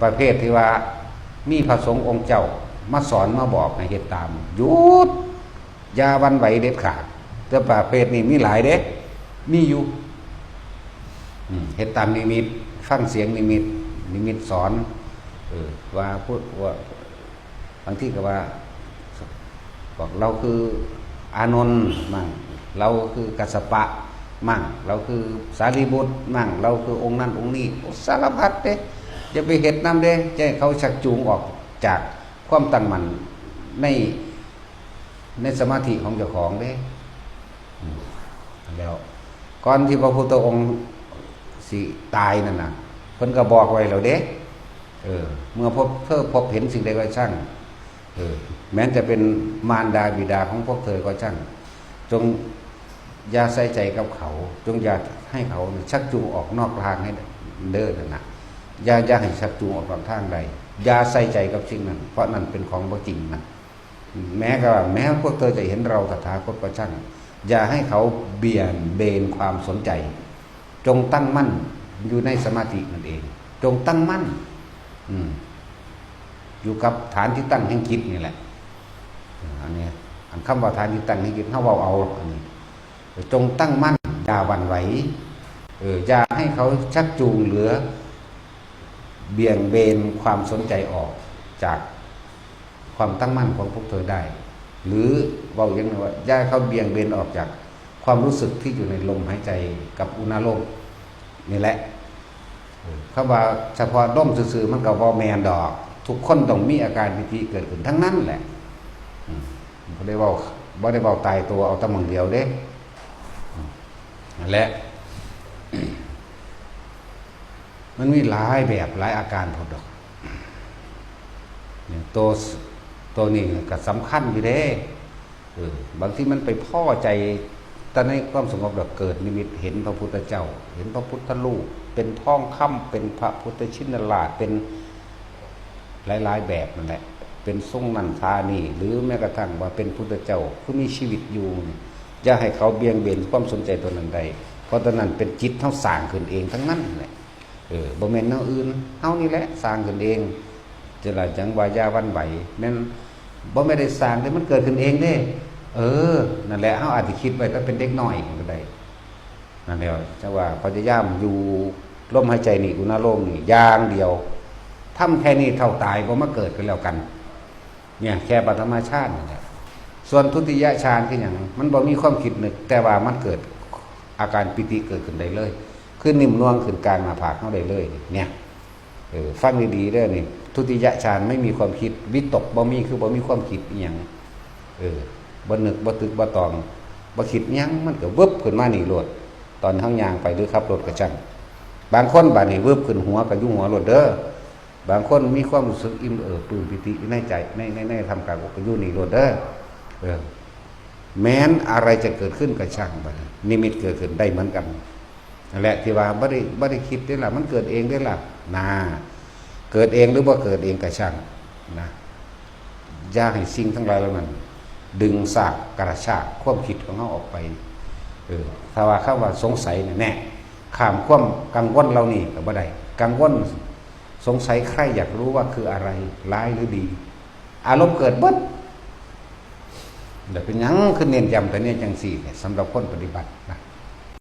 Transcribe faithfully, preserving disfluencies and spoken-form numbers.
ประเภทที่ว่ามีพระสงฆ์องค์เจ้ามาสอนมาบอกให้เฮ็ดตาม หยุด อย่าหวั่นไหวเด็ดขาด แต่ประเภทนี้มีหลายเด้ มีอยู่ อืม เฮ็ดตามนิมิต ฟังเสียงนิมิต นิมิตสอน เออ ว่าพูดว่า บางทีก็ว่า บอกเราคืออานนท์มั่ง เราคือกัสสปะมั่ง เราคือสารีบุตรมั่ง เราคือองค์นั้นองค์นี้ โอ้ สารพัดเด้ อย่าไปเฮ็ดนำเด้ จะให้เขาชักจูงออกจากความตั้งมั่นใน ในสมาธิของเจ้าของเด้ อืม แล้ว ก่อนที่พระพุทธองค์สิตายนั่นน่ะ เพิ่นก็บอกไว้แล้วเด้ เออ เมื่อพบเธอพบเห็นสิ่งใดก็ช่าง เออ แม้จะเป็นมารดาบิดาของพวกเธอก็ช่าง จงอย่าใส่ใจกับเขา จงอย่าให้เขาชักจูงออกนอกทางให้เด้อนั่นน่ะ อย่า อย่าให้ชักจูงออกนอกทางใด อย่าใส่ใจกับสิ่งนั้น เพราะนั่นเป็นของบ่จริงนะ แม้กระทั่ง แม้พวกเธอจะเห็นเราตถาคตก็ช่าง อย่าให้เขาเบี่ยงเบนความสนใจ จงตั้งมั่นอยู่ในสมาธินั่นเอง จงตั้งมั่น อืม อยู่กับฐานที่ตั้งแห่งจิตนี่แหละ อันนี้ อันคำว่าฐานที่ตั้งแห่งจิต เฮาเว้าเอา อันนี้ จงตั้งมั่น อย่าหวั่นไหว เออ อย่าให้เขาชักจูงหรือเบี่ยงเบนความสนใจออกจากความตั้งมั่นของพวกเธอได้ หรือเว้าอย่างหนึ่งว่า อย่าให้เขาเบี่ยงเบนออกจากความรู้สึกที่อยู่ในลมหายใจกับอุณาโลมนี่แหละ เออ คำว่าเฉพาะลมซื่อๆ มันก็บ่แม่นดอก ทุกคนต้องมีอาการปีติเกิดขึ้นทั้งนั้นแหละ อืม บ่ได้เว้า บ่ได้เว้าตายตัว เอาแต่หม่องเดียวเด้ อืม นั่นแหละ มันมีหลายแบบหลายอาการพอดอก เนี่ย ตัว ตัวนี้ก็สำคัญอยู่เด้ เออ บางทีมันไปพ้อใจ แต่ในความสงบแบบเกิดนิมิตเห็นพระพุทธเจ้า เห็นพระพุทธรูป เป็นทองคำ เป็นพระพุทธชินราช เป็นหลายๆ แบบนั่นแหละ เป็นทรงนั่นทานี่ หรือแม้กระทั่งว่าเป็นพุทธเจ้า คือมีชีวิตอยู่นี่ อย่าให้เขาเบี่ยงเบนความสนใจตัวนั้นได้ เพราะตัวนั้นเป็นจิตเฮาสร้างขึ้นเองทั้งนั้นแหละ เออ บ่แม่นแนวอื่น เฮานี่แหละสร้างขึ้นเอง จะละจังว่าอย่าหวั่นไหว แม่น บ่แม่นได้สร้างเด้ มันเกิดขึ้นเองเด้ เออ นั่นแหละ เฮาอาจจะคิดไว้แต่เป็นเด็กน้อยก็ได้ นั่นแหละ จังว่าพยายามอยู่ลมหายใจนี่ อุณาโลมนี่ อย่างเดียว ทำแค่นี้เท่าตายบ่มาเกิดก็แล้วกัน เนี่ย แค่ปฐมฌานนี่แหละ ส่วนทุติยฌานคือหยัง มันบ่มีความคิดนึก แต่ว่ามันเกิดอาการปีติเกิดขึ้นได้เลย คือนิ่มนวลขึ้นกลางหน้าผากเฮาได้เลย เนี่ย เออ ฟังดีๆ เด้อนี่ ทุติยฌานไม่มีความคิด วิตกบ่มี คือบ่มีความคิดอิหยัง เออ บ่นึก บ่ตึก บ่ตอง บ่คิดหยัง มันก็วึบขึ้นมานี่โลด ตอนเฮาย่างไปหรือขับรถก็ช่าง บางคนบาดนี้วึบขึ้นหัวก็อยู่หัวโลดเด้อ บางคนมีความรู้สึกอิ่มเอิบปลื้มปีติอยู่ในใจ ใน ใน ในท่ามกลางอกก็อยู่นี่โลดเด้อ เออ แม้นอะไรจะเกิดขึ้นก็ช่าง บาดนี้นิมิตเกิดขึ้นได้เหมือนกัน นั่นแหละที่ว่าบ่ได้ บ่ได้คิดเด้ล่ะ มันเกิดเองเด้ล่ะ นะ เกิดเองหรือบ่เกิดเองก็ช่าง นะ อย่าให้สิ่งทั้งหลายเหล่านั้น ดึงซากกระชากความคิดของเฮาออกไป เออ ถ้าว่าคำว่าสงสัยเนี่ย แน่ ข้ามความกังวลเหล่านี้ก็บ่ได้ กังวล สงสัยใคร่อยากรู้ว่าคืออะไร ร้ายหรือดี อารมณ์เกิดเบิด แต่เป็นหยังคือเน้นย้ำแต่เนี่ยจังซี่เนี่ย สำหรับคนปฏิบัตินะ